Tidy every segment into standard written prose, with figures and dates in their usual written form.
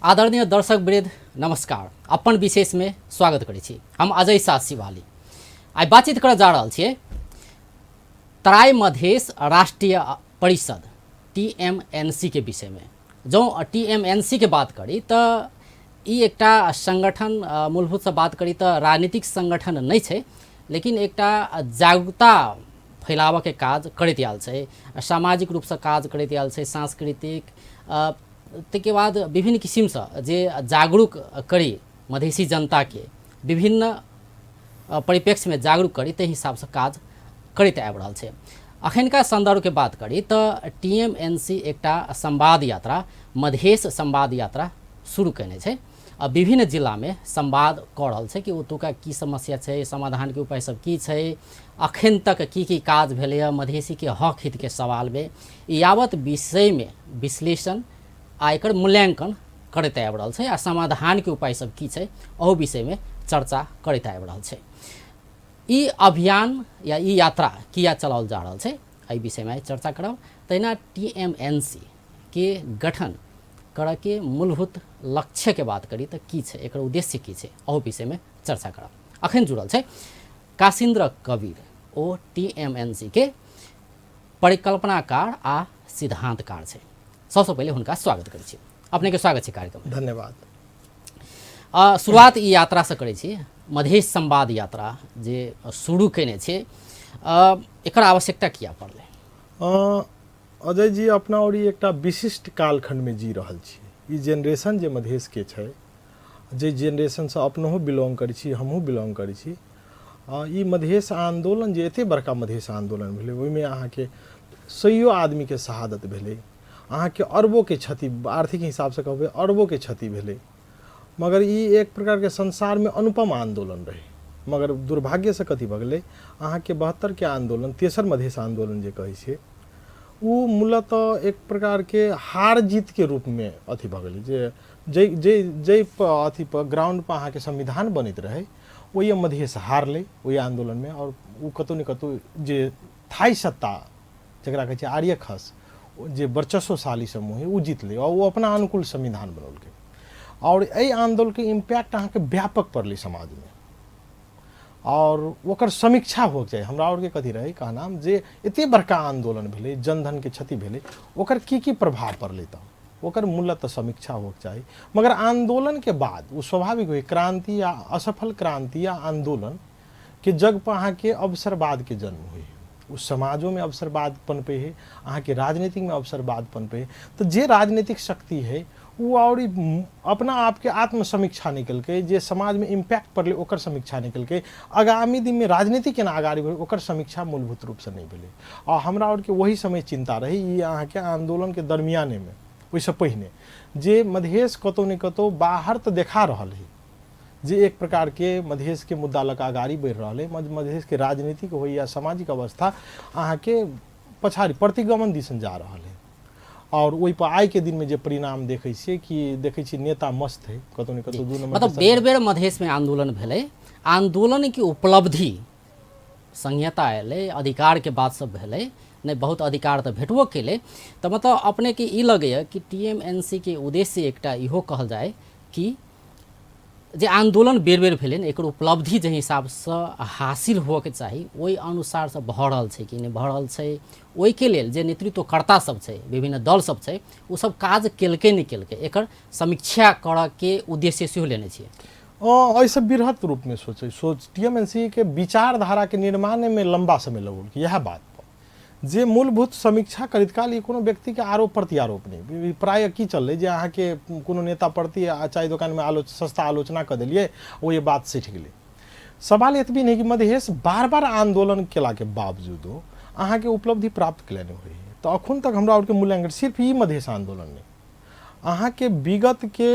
आदरणीय दर्शक वृद्ध नमस्कार। अपन विशेष में स्वागत करै छी। हम अजय शाह शिवाली आइ बातचीत करऽ जा रहल छियै तराई मधेश राष्ट्रीय परिषद टीएमएनसी के विषय में। जँ टीएमएनसी के बात करी तऽ ई एकटा संगठन, मूलभूतसँ बात करी तऽ राजनीतिक संगठन नहि छै, लेकिन एकटा जागरूकता फैलाबऽके काज करैत आयल छै, सामाजिक रूपसँ काज करैत आयल छै, सांस्कृतिक, ताहिके बाद विभिन्न किसिमसँ जे जागरूक करी मधेसी जनताके, विभिन्न परिप्रेक्ष्यमे जागरूक करी, ताहि हिसाबसँ काज करैत आबि रहल छै। अखनका सन्दर्भके बात करी तऽ टीएमएनसी एकटा संवाद यात्रा, मधेश संवाद यात्रा शुरू कयने छै आ विभिन्न जिलामे संवाद कऽ रहल छै कि ओतुका की समस्या छै, समाधानके उपाय सब की छै, अखन तक की की काज भेलैए मधेसीके हक हितके सवालमे, यावत विषयमे विश्लेषण आ एकर मूल्यांकन करैत आबि रहल छै आ समाधानके उपाय सब की छै अहू विषयमे चर्चा करैत आबि रहल छै। ई अभियान या ई यात्रा किया चलाओल जा रहल छै, एहि विषयमे आइ चर्चा करब। तहिना टीएमएनसी के गठन करऽके मूलभूत लक्ष्यके बात करी तऽ की छै, एकर उद्देश्य की छै, अहू विषयमे चर्चा करब। अखन जुड़ल छै काशिन्द्र कबीर, ओ टीएमएनसी के परिकल्पनाकार आ सिद्धांतकार छै। सबसँ पहिले हुनका स्वागत करै छी। अपनेके स्वागत छै कार्यक्रम। धन्यवाद। शुरुआत ई यात्रासँ करै छी, मधेश संवाद यात्रा जे शुरू कयने छै, एकर आवश्यकता किया पड़लै? अजय जी, अपना और एकटा विशिष्ट कालखंडमे जी रहल छी। ई जेनरेशन जे मधेशके छै, जे जेनरेशनसँ अपनहु बिलोंग करै छी, हमहूँ बिलोंग करै छी, ई मधेश आन्दोलन जे एते बड़का मधेश आन्दोलन भेलै, ओहिमे अहाँके सैयो आदमीके शहादत भेलै, अहाँके अरबोके क्षति, आर्थिक हिसाबसँ कहबै अरबोके क्षति भेलै, मगर ई एक प्रकारके संसारमे अनुपम आन्दोलन रहै। मगर दुर्भाग्यसँ कथी भऽ गेलै, अहाँके 72के आन्दोलन, तेसर मधेश आन्दोलन जे कहै छियै, ओ मूलतः एक प्रकारके हार जीतके रूपमे अथी भऽ गेलै। जे जाहि जाहि जाहि अथी पर ग्राउंड पर अहाँके संविधान बनैत रहै, ओहि मधेश हारलै ओहि आन्दोलनमे, आओर ओ कतहु ने कतहु जे थाई सत्ता जकरा कहै छै आर्य खस, जे वर्चस्वशाली समूह है, ओ जीतलै आओर ओ अपना अनुकूल संविधान बनौलकै। आओर एहि आन्दोलनके इम्पैक्ट अहाँके व्यापक पड़लै समाजमे, आओर ओकर समीक्षा होके चाही। हमरा आओरके कथी रहै कहनाम जे एते बड़का आन्दोलन भेलै, जनधनके क्षति भेलै, ओकर की की प्रभाव पड़लै, तऽ ओकर मूलतः समीक्षा होके चाही। मगर आन्दोलनके बाद ओ स्वाभाविक होइ, क्रांति या असफल क्रांति या आन्दोलन के जग पर अहाँके अवसरवादके जन्म होइ है। ओ समाजोमे अवसरवाद पनपै है, अहाँके राजनीतिकमे अवसरवाद पनपै है। तऽ जे राजनीतिक शक्ति है ओ आओर अपना आपके आत्मसमीक्षा नहि केलकै, जे समाजमे इम्पैक्ट पड़लै ओकर समीक्षा नहि केलकै, आगामी दिनमे राजनीति केना अगाड़ी बढ़ै ओकर समीक्षा मूलभूत रूपसँ नहि भेलै। आ हमरा आओरके ओही समय चिन्ता रहै, ई अहाँके आन्दोलनके दरमियानेमे, ओहिसँ पहिने, जे मधेश कतहु ने कतहु बाहर तऽ देखा रहल है जे एक प्रकारके मधेशके मुद्दा लऽ कऽ अगाड़ी बढ़ि रहल है, मधेशके राजनीतिक होइ या सामाजिक अवस्था अहाँके पछाड़ी प्रतिगमन दिसन जा रहल है। आओर ओहि पर आइके दिनमे जे परिणाम देखै छियै कि देखै छियै नेता मस्त है कतहु ने कतहु दू नंबर। मतलब बेर बेर मधेशमे आंदोलन भेलै, आंदोलनके उपलब्धि संहिता एलै, अधिकारके बात सब भेलै नहि, बहुत अधिकार तऽ भेटबो केलै। तऽ मतलब अपनेके ई लगैए कि टीएमएनसी के उद्देश्य एकटा इहो कहल जाय कि जे आन्दोलन बेर बेर भेलै ने, एकर उपलब्धि जाहि हिसाबसँ हासिल होअके चाही ओहि अनुसारसँ भऽ रहल छै कि नहि भऽ रहल छै, ओहिके लेल जे नेतृत्वकर्ता सब छै, विभिन्न दल सब छै, ओ सब काज केलकै नहि केलकै, एकर समीक्षा करऽके उद्देश्य सेहो लेने छियै। एहिसँ वृहत रूपमे सोचै सोच टीएमएनसी के विचारधाराके निर्माणमे लम्बा समय लगौलकै। इएह बात पर जे मूलभूत समीक्षा करैत काल ई कोनो व्यक्तिके आरोप प्रत्यारोप नहि, प्रायः की चललै जे अहाँके कोनो नेता प्रति चाय दोकानमे सस्ता आलोचना कऽ देलियै, ओ बात सठि गेलै। सवाल एतबी नहि कि मधेश बार बार आन्दोलन केलाके बावजूदो अहाँके उपलब्धि प्राप्त केलनि नहि होइ, तऽ अखन तक हमरा आओरके मूल्यांकन सिर्फ ई मधेश आन्दोलन नहि, अहाँके विगतके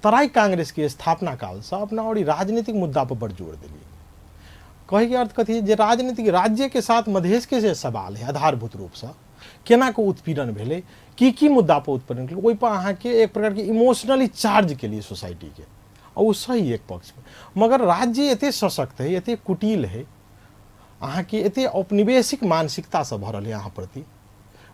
तराई कांग्रेसके स्थापना कालसँ अपना आओर ई राजनीतिक मुद्दा पर बड़ जोर देलियै। कहैके अर्थ कथी जे राजनीतिक राज्यके साथ मधेशके जे सवाल है आधारभूत रूपसँ केना कऽ उत्पीड़न भेलै, की की मुद्दा पर उत्पीड़न भेलै, ओहिपर अहाँके एक प्रकारके इमोशनली चार्ज केलियै सोसाइटीके, आ ओ सही एक पक्षमे। मगर राज्य एते सशक्त है, एते कुटिल है, अहाँके एते औपनिवेशिक मानसिकतासँ भरल है अहाँ प्रति,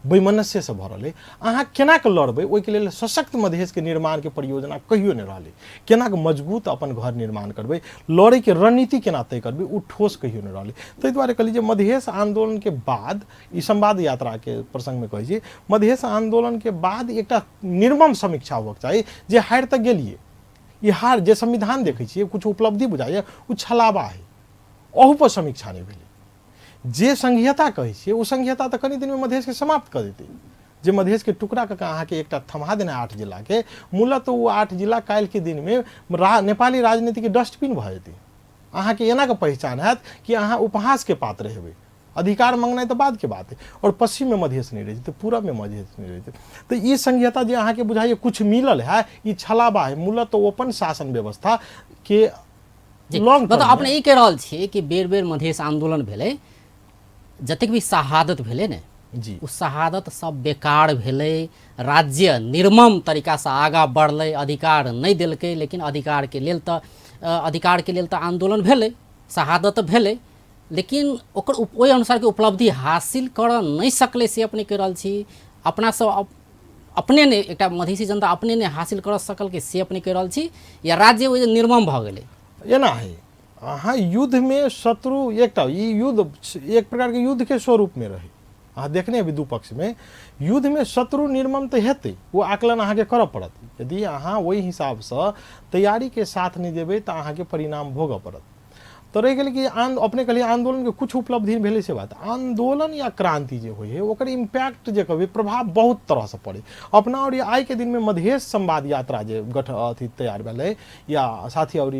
वैमनस्यसँ भरल अइ। अहाँ केना कऽ लड़बै ओहिके लेल सशक्त मधेशके निर्माणके परियोजना कहियो नहि रहलै। केना कऽ मजबूत अपन घर निर्माण करबै, लड़ैके रणनीति केना तय करबै, ओ ठोस कहियो नहि रहलै। ताहि दुआरे कहली जे मधेश आन्दोलनके बाद, ई संवाद यात्राके प्रसङ्गमे कहै छी, मधेश आन्दोलनके बाद एकटा निर्मम समीक्षा होबक चाही जे हारि तऽ गेलियै, ई हार जे संविधान देखै छियै किछु उपलब्धि बुझाइए ओ छलावा है, अहूपर समीक्षा नहि भेलै। जे संघीयता कहै छियै ओ संघीयता तऽ कनि दिनमे मधेशके समाप्त कऽ देतै। जे मधेशके टुकड़ा कऽ के अहाँके एकटा थम्हा देने 8 जिलाके, मूलतः ओ 8 जिला काल्हिके दिनमे नेपाली राजनीतिके डस्टबिन भऽ जेतै। अहाँके एना कऽ पहिचान हैत कि अहाँ उपहासके पात्र हेबै, अधिकार मंगनाइ तऽ बादके बात है। और पश्चिममे मधेश नहि रहै छै तऽ पूरबमे मधेश नहि रहै छै। तऽ ई संघीयता जे अहाँके बुझाइए किछु मिलल है, ई छलावा है। मूलतः ओ अपन शासन व्यवस्था के लॉन्ग मतलब अपने ई कहि रहल छियै कि बेर बेर मधेश आंदोलन भेलै, जतेक भी शहादत भेलै ने जी, ओ शहादत सब बेकार भेलै। राज्य निर्मम तरीकासँ आगाँ बढ़लै, अधिकार नहि देलकै, लेकिन अधिकारके लेल तऽ अधिकारके लेल तऽ आंदोलन भेलै, शहादत भेलै, लेकिन ओकर ओहि अनुसारके उपलब्धि हासिल करऽ नहि सकलै, से अपने कहि रहल छी। अपना सब अपने नहि, एकटा मधेसी जनता अपने नहि हासिल करऽ सकल कि से अपने कहि रहल छी, या राज्य ओहि निर्मम भऽ गेलै? एना है, अहाँ युद्धमे शत्रु एकटा ई युद्ध एक प्रकारके युद्धके स्वरूपमे रहै। अहाँ देखने हेबै दू पक्षमे युद्धमे शत्रु निर्मम तऽ हेतै, ओ आकलन अहाँके करऽ पड़त। यदि अहाँ ओहि हिसाबसँ तैयारीके साथ नहि देबै तऽ अहाँके परिणाम भोगऽ पड़त। तऽ रहि गेलै कि अपने कहलियै आन्दोलनके किछु उपलब्धि भेलै से बात। आन्दोलन या क्रांति जे होइ है ओकर इम्पैक्ट जे कहबै प्रभाव बहुत तरहसँ पड़ै। अपना और आइके दिनमे मधेश संवाद यात्रा जे गठ अथी तैयार भेलै या साथी और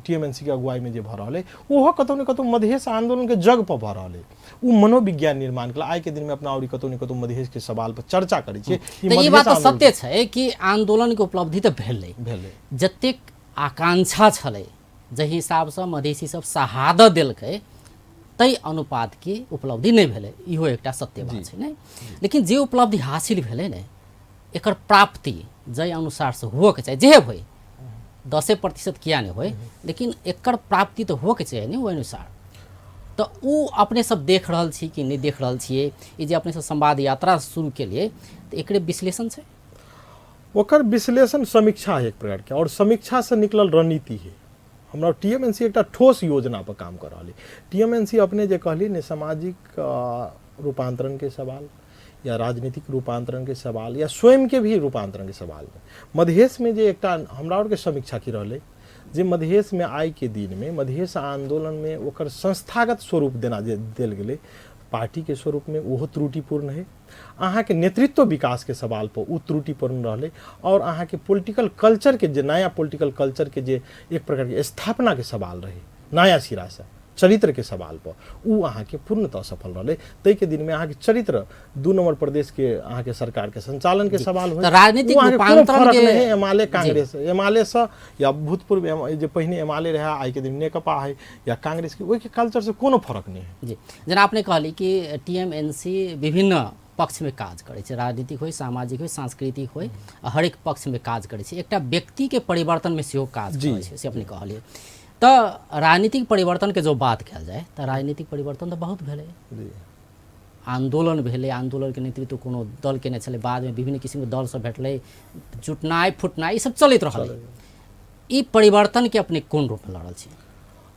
टीएमएनसी के अगुवाईमे जे भऽ रहल है, ओहो कतहु ने कतहु मधेश आन्दोलनके जग पर भऽ रहल है। ओ मनोविज्ञान निर्माण केलक। आइके दिनमे अपना और कतहु ने कतहु मधेशके सवाल पर चर्चा करै छियै। ई बात तऽ सत्य छै कि आन्दोलनके उपलब्धि तऽ भेलै, भेलै जतेक आकांक्षा छलै, जाहि हिसाबसँ मधेसी सब शहादत देलकै ताहि अनुपातके उपलब्धि नहि भेलै, इहो एकटा सत्य बात छै ने। लेकिन जे उपलब्धि हासिल भेलै ने, एकर प्राप्ति जाहि अनुसारसँ हुअके चाही, जे होइ 10% किया नहि होइ, लेकिन एकर प्राप्ति तऽ हुअके चाही ने ओहि अनुसार। तऽ ओ अपने सब देख रहल छी कि नहि देख रहल छियै? ई जे अपने सब संवाद यात्रा शुरू केलियै तऽ एकरे विश्लेषण छै? ओकर विश्लेषण समीक्षा है एक प्रकारके, और समीक्षासँ निकलल रणनीति है। हमरा टीएमएनसी एकटा ठोस योजना पर काम कर रहल है। टीएमएनसी अपने जे कहली ने सामाजिक रूपांतरण के सवाल या राजनीतिक रूपांतरण के सवाल या स्वयं के भी रूपांतरण के सवाल में मधेश में जे एकटा हमरा आरके समीक्षा की रहलै जे मधेश में आइ के दिन में मधेश आंदोलन में ओकर संस्थागत स्वरूप देना जे देल गेलै पार्टी के स्वरूप में, ओहो त्रुटिपूर्ण है। अहाँके नेतृत्व विकास के सवाल पर ओ त्रुटिपूर्ण रहलै, और अहाँके पॉलिटिकल कल्चर के जे नया पॉलिटिकल कल्चर के जे एक प्रकार के स्थापना के सवाल रहे नया सिरासँ चरित्र के सवाल पर, ओ अहाँके पूर्णतः सफल रहलै। ताहिके दिनमे अहाँके चरित्र 2 नंबर प्रदेश के अहाँके सरकार के संचालन के सवाल होइ, राजनीतिक रूपांतरण के नहि, एमाले कांग्रेस एमाले सँ या भूतपूर्व जे पहिने एमाले रहे आइ के दिन नेकपा है या कांग्रेस के, ओहिके कल्चर से कोनो फरक नहि है। जी, जेना अपने कहली कि टीएमएनसी विभिन्न पक्षमे काज करै छै, राजनीतिक होइ, सामाजिक होइ, सांस्कृतिक होइ, हरेक पक्षमे काज करै छै, एकटा व्यक्तिके परिवर्तनमे सेहो काज करै छै, से अपने कहलियै। तऽ राजनीतिक परिवर्तनके जो बात कयल जाय तऽ राजनीतिक परिवर्तन तऽ बहुत भेलै, आन्दोलन भेलै, आन्दोलनके नेतृत्व कोनो दल केने छलै, बादमे विभिन्न किसिमके दल सब भेटलै, जुटनाइ फुटनाइ ई सब चलैत रहलै। ई परिवर्तनके अपने कोन रूपमे लड़ल छी?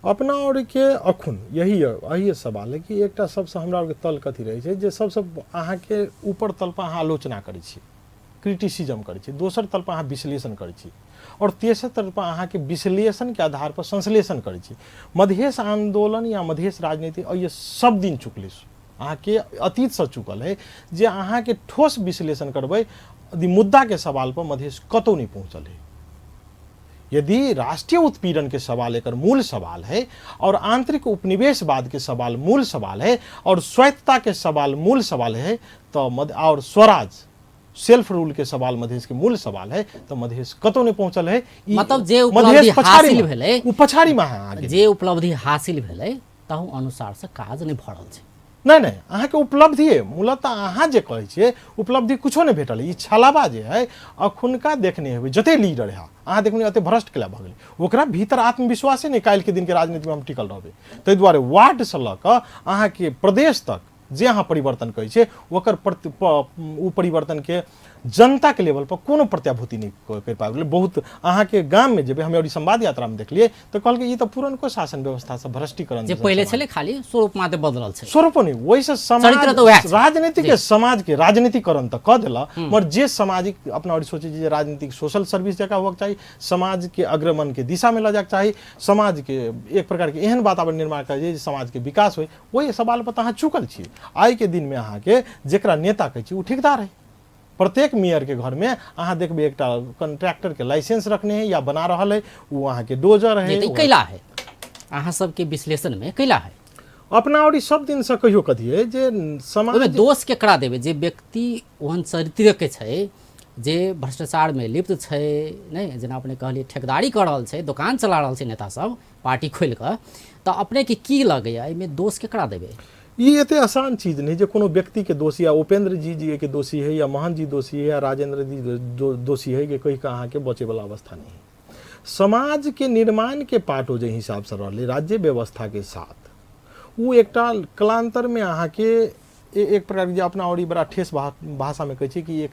अपना और के अखुन यही सवाल है कि एकटा सबसँ हमरा आरके तल कथी रहै छै जे सबसँ अहाँके ऊपर तल पर अहाँ आलोचना करै छी, क्रिटिसिज्म करै छी, दोसर तल पर अहाँ विश्लेषण करै छी, और तेसर तल पर अहाँके विश्लेषणके आधार पर संश्लेषण करै छी। मधेश आन्दोलन या मधेश राजनीति ये सब दिन चुकलै, अहाँके अतीतसँ चुकल है जे अहाँके ठोस विश्लेषण करबै यदि मुद्दाके सवाल पर मधेश कतहु नहि पहुँचल है। यदि राष्ट्रीय उत्पीड़न के सवाल एकर मूल सवाल है और आंतरिक उपनिवेशवाद के सवाल मूल सवाल है और स्वायत्तता के सवाल मूल सवाल है तो और स्वराज सेल्फ रूल के सवाल मधेश के मूल सवाल है तो मधेश कतौ नहीं पहुंचल है। मतलब जे उपलब्धि हासिल भेलै, उ पछाड़ी में है। जे उपलब्धि हासिल भेलै ताहू अनुसार से काज नहीं भऽ रहल छै। नहीं नहीं, अहाँके उपलब्धि है मूलतः अहाँ जे कहै छियै उपलब्धि कुछो नहि भेटल। ई छलावा जे है अखुनका देखने हेबै जते लीडर है अहाँ देखने एते भ्रष्ट केला भऽ गेलै, ओकरा भीतर आत्मविश्वासे नहि काल्हिके दिनके राजनीतिमे हम टिकल रहबै। ताहि दुआरे वार्डसँ लऽ कऽ अहाँके प्रदेश तक जे अहाँ परिवर्तन कहै छियै ओकर प्रति ओ परिवर्तनके जनताके लेवल पर कोनो प्रत्याभूति नहि करि पाबि गेलै। बहुत अहाँके गाममे जेबै, हम ई संवाद यात्रामे देखलियै तऽ कहलकै ई तऽ पुरनको शासन व्यवस्थासँ भ्रष्टीकरण जे पहिले छलै खाली स्वरूप मात्र बदलल छै, स्वरूप नहि, ओहिसँ चरित्र तऽ वएह समाज राजनीतिक समाजके राजनीतिकरण तऽ कऽ देलक, मगर जे सामाजिक अपना आओर सोचै छी जे राजनीतिक सोशल सर्विस जकाँ होबक चाही, समाजके अग्रमनके दिशामे लऽ जायके चाही, समाजके एक प्रकारके एहन वातावरण निर्माण करै जे समाजके विकास होइ, ओहि सवाल पर तऽ अहाँ चुकल छी। आइके दिनमे अहाँके जेकरा नेता कहै छी ओ ठेकेदार है। प्रत्येक मेयरके घरमे अहाँ देखबै एकटा कॉन्ट्रैक्टरके लाइसेंस रखने है या बना रहल है, ओ अहाँके डोजर है। तऽ कैला है अहाँ सबके विश्लेषणमे कैला है? अपना और सब दिनसँ कहियो कथी है जे समाज ओहिमे दोष केकरा देबै? जे व्यक्ति ओहन चरित्रके छै जे भ्रष्टाचारमे लिप्त छै, नहि जेना अपने कहलियै ठेकेदारी कऽ रहल छै, दोकान चला रहल छै नेता सब पार्टी खोलि कऽ, तऽ अपनेके की लगैए एहिमे दोष केकरा देबै? ई एते आसान चीज नहि जे कोनो व्यक्तिके दोषी या उपेंद्र जी जी के दोषी है या मोहन जी दोषी है या राजेंद्र जी दोषी है के कहि कऽ अहाँके बचैवला अवस्था नहि है। समाजके निर्माणके पाटो जे हिसाबसँ रहलै राज्य व्यवस्थाके साथ, ओ एकटा कलान्तरमे अहाँके एक प्रकारके जे अपना और ई बड़ा ठेस भाषामे कहै छै कि एक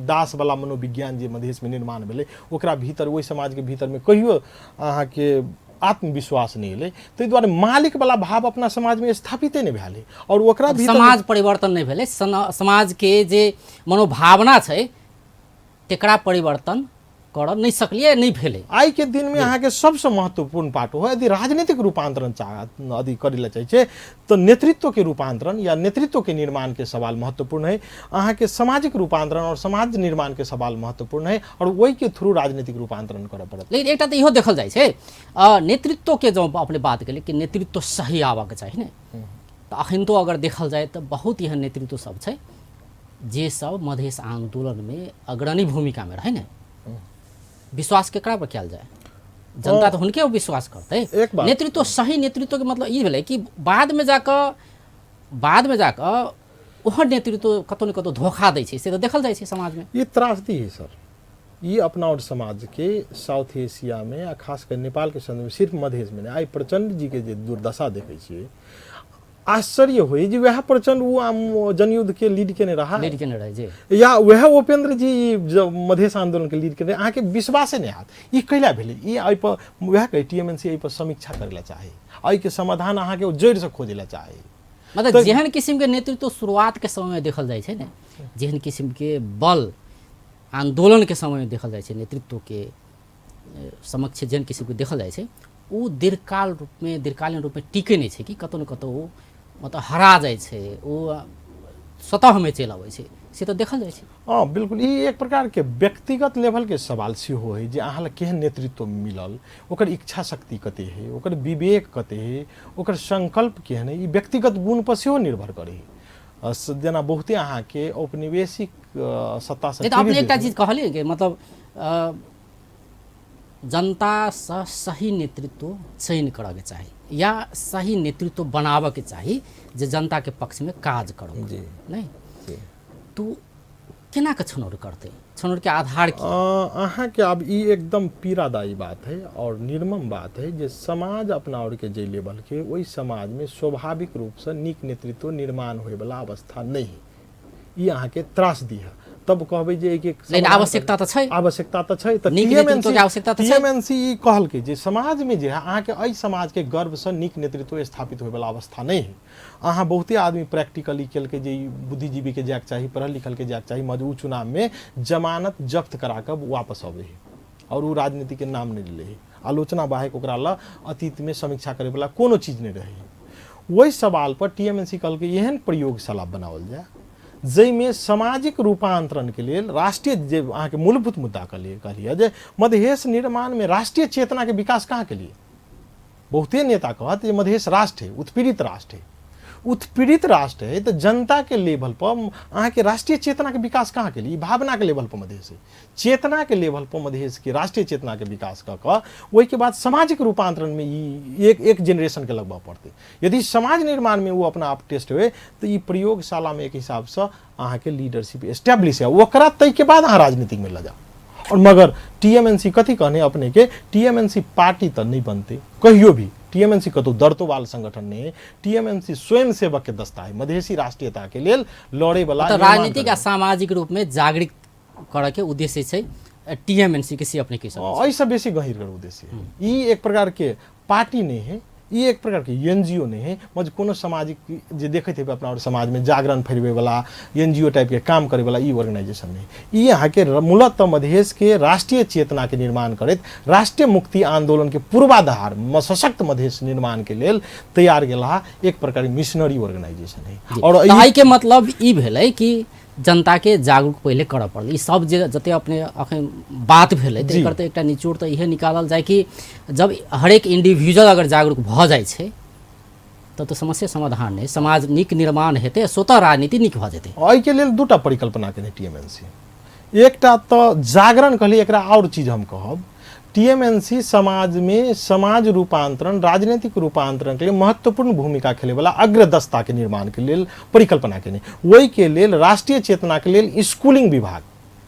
दासवला मनोविज्ञान जे मधेशमे निर्माण भेलै ओकरा भीतर ओहि समाजके भीतरमे कहियो अहाँके आत्मविश्वास नहि एलै, ताहि दुआरे मालिकवला भाव अपना समाजमे स्थापिते नहि भेलै और ओकरा भीतर समाज परिवर्तन नहि भेलै। समाजके जे मनोभावना छै तेकरा परिवर्तन करऽ नहि सकलियै, नहि भेलै। आइके दिनमे अहाँके सबसँ महत्वपूर्ण पाठ हो यदि राजनीतिक रूपांतरण यदि करै लए चाहै छै तऽ नेतृत्वके रूपांतरण या नेतृत्वके निर्माणके सवाल महत्वपूर्ण है, अहाँके सामाजिक रूपांतरण और समाज निर्माणके सवाल महत्वपूर्ण है और ओहिके थ्रू राजनीतिक रूपांतरण करऽ पड़त। लेकिन एकटा तऽ इहो देखल जाइ छै नेतृत्वके जँ अपने बात केलियै कि नेतृत्व सही आबऽके चाही ने, तऽ अखन तो अगर देखल जाय तऽ बहुत एहन नेतृत्व सब छै जे सब मधेश आंदोलनमे अग्रणी भूमिकामे रहै ने। विश्वास केकरा पर कयल जाय? जनता तऽ हुनके विश्वास करतै। एक बात नेतृत्व सही नेतृत्वके मतलब ई भेलै कि बादमे जाकऽ ओहन नेतृत्व कतौ ने कतौ धोखा दै छै, से तऽ देखल जाइ छै समाजमे। ई त्रासदी है सर, ई अपना और समाजके साउथ एशियामे आ खास कर नेपालके सन्दर्भमे सिर्फ मधेशमे नहि, आइ प्रचण्ड जीके जे दुर्दशा देखै छियै आश्चर्य होइ जे वएह प्रचण्ड ओ आम जनयुद्धके लीड केने रहा, लीड केने रहै जी, या वएह उपेंद्र जी मधेश आंदोलनके लीड केने, अहाँके विश्वासे नहि हैत ई कैला भेलै। ई एहिपर वएह कहै टीएमएनसी एहिपर समीक्षा करै लए चाही, एहिके समाधान अहाँके जड़िसँ खोजै लए चाही। मतलब जेहन किसिमके नेतृत्व शुरुआतके समयमे देखल जाइ छै ने, जेहन किसिमके बल आंदोलनके समयमे देखल जाइ छै, नेतृत्वके समक्ष जेहन किसिमके देखल जाइ छै ओ दीर्घकाल रूपमे दीर्घकालीन रूपमे टिकै नहि छै कि कतहु ने कतहु ओ मतलब हरा जाइ छै, ओ सतहमे चलि अबै छै, से तऽ देखल जाइ छै। हँ बिल्कुल, ई एक प्रकारके व्यक्तिगत लेवलके सवाल सेहो है जे अहाँ लग केहन नेतृत्व मिलल, ओकर इच्छा शक्ति कते है, ओकर विवेक कते है, ओकर संकल्प केहन है, ई व्यक्तिगत गुण पर सेहो निर्भर करै है। जेना बहुते अहाँके औपनिवेशिक सत्ता से अपने एकटा चीज कहलियै कि मतलब जनतासँ सही नेतृत्व चयन करऽके चाही या सही नेतृत्व बनाबऽके चाही जे जनताके पक्षमे काज करऽ जी नहि तो केना के छनौर करतै, छनौरके आधार की? अहाँके आब ई एकदम पीड़ादायी बात है और निर्मम बात है जे समाज अपना और के जे लेवल के ओहि समाजमे स्वाभाविक रूपसँ नीक नेतृत्व निर्माण होइवला अवस्था नहि है, ई अहाँके त्रासदी है। तब कहबै जे एहिके लेकिन आवश्यकता तऽ छै, आवश्यकता तऽ छै, तऽ नीक नेतृत्वके आवश्यकता तऽ छै। टीएमएनसी ई कहलकै जे समाजमे जे है अहाँके एहि समाजके गर्भसँ नीक नेतृत्व स्थापित होइवला अवस्था नहि है। अहाँ बहुते आदमी प्रैक्टिकली केलकै जे ई बुद्धिजीवीके जायके चाही, पढ़ल लिखलके जायके चाही, मगर ओ चुनावमे जमानत जब्त करा कऽ वापस अबै है और ओ राजनीतिके नाम नहि लै है, आलोचना बाहेक ओकरा लए अतीतमे समीक्षा करैवला कोनो चीज नहि रहै है। ओहि सवाल पर टीएमएनसी कहलकै एहन प्रयोगशाला बनाओल जाय जाहिमे सामाजिक रूपांतरणके लेल राष्ट्रीय जे अहाँके मूलभूत मुद्दा कहलियै जे मधेश निर्माणमे राष्ट्रीय चेतनाके विकास कहाँ के लिए? बहुते नेता कहत जे मधेश राष्ट्र है, उत्पीड़ित राष्ट्र है, उत्पीड़ित राष्ट्र है तऽ जनताके लेवल पर अहाँके राष्ट्रीय चेतनाके विकास कहाँ के लिए? ई भावनाके लेवल पर मधेश है, चेतनाके लेवल पर मधेशके राष्ट्रीय चेतनाके विकास कऽ कऽ ओहिके बाद सामाजिक रूपांतरणमे ई एक एक जेनरेशनके लगबऽ पड़तै। यदि समाज निर्माणमे ओ अपना आप टेस्ट हुए तऽ ई प्रयोगशालामे एक हिसाबसँ अहाँके लीडरशिप एस्टेब्लिश है, ओकरा ताहिके बाद अहाँ राजनीतिकमे लऽ जाउ। और मगर टीएमएनसी कथी कहने अपने के टीएमएनसी पार्टी तऽ नहि बनतै कहियो भी, टीएमएनसी कतौ दर्तोवाल संगठन नहीं है। टीएमएनसी स्वयं सेवक के दस्ता है, मधेसी राष्ट्रीयता के लेल लड़े वाला। तऽ राजनीतिक आ सामाजिक रूप में जागृत करऽ के उद्देश्य छै टीएमएनसी के, से अपने की समझ? एहिसँ बेसी गहींर उद्देश्य है। ई एक प्रकार के पार्टी नहीं है, ई एक प्रकार के एनजीओ नहीं है। मज कोनो सामाजिक जे देखैत हेबै अपना और समाज में जागरण फैलबै वाला एनजीओ टाइप के काम करे वाला ई ऑर्गेनाइजेशन नहीं। ई अहाँके मूलतः मधेश के राष्ट्रीय चेतना के निर्माण करैत राष्ट्रीय मुक्ति आंदोलन के पूर्वाधार सशक्त मधेश निर्माण के लेल तैयार गेला एक प्रकार के मिशनरी ऑर्गेनाइजेशन है। और एहि के मतलब ई भेलै कि जनता के जागरूक पहिले करऽ पड़लै। ई सब जे जते अपने अखन बात भेलै तऽ एकर तऽ एकटा निचोड़ तऽ इहे निकालल जाय कि जब हरेक इंडिविजुअल अगर जागरूक भऽ जाइ छै तब तऽ समस्या समाधान नहि, समाज नीक निर्माण हेतै, स्वतः राजनीति नीक भऽ जेतै। एहिके लेल दूटा परिकल्पना केने टीएमएनसी। एकटा तऽ जागरण कहली, एकरा आओर चीज हम कहब, टीएमएनसी समाजमे समाज रूपांतरण राजनीतिक रूपांतरण के लिए महत्वपूर्ण भूमिका खेलैवला अग्रदस्ता के निर्माण के लेल परिकल्पना केने। ओहिके लेल राष्ट्रीय चेतना के लेल स्कूलिंग विभाग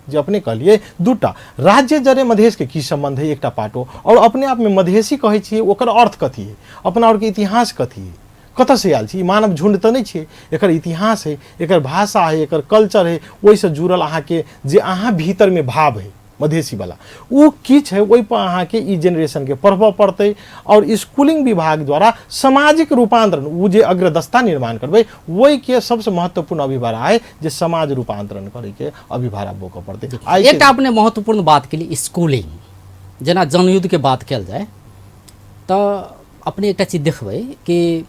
जे अपने कहलिए दूटा राज्य जरे मधेश के की संबंध है एकटा पाटो, और अपने आप में मधेसी कहै छियै ओकर अर्थ कथी है, अपना और के इतिहास कथी है, कतऽसँ आयल छी, ई मानव झुंड तऽ नहि छियै, एकर इतिहास है, एकर भाषा है, एकर कल्चर है, ओहिसँ जुड़ल अहाँके जे अहाँ भीतरमे भाव है मधेसी वाला ओ की छै, ओहिपर अहाँके ई जेनरेशनके पढ़बऽ पड़तै। और स्कूलिंग विभाग द्वारा सामाजिक रूपांतरण ओ जे अग्रदस्ता निर्माण करबै ओहिके सबसँ महत्वपूर्ण अभिभारा है जे समाज रूपांतरण करैके अभिभारा बोकऽ पड़तै। एकटा अपने महत्वपूर्ण बात केली स्कूलिंग, जेना जनयुद्धके बात कयल जाय तऽ अपने एकटा चीज देखबै कि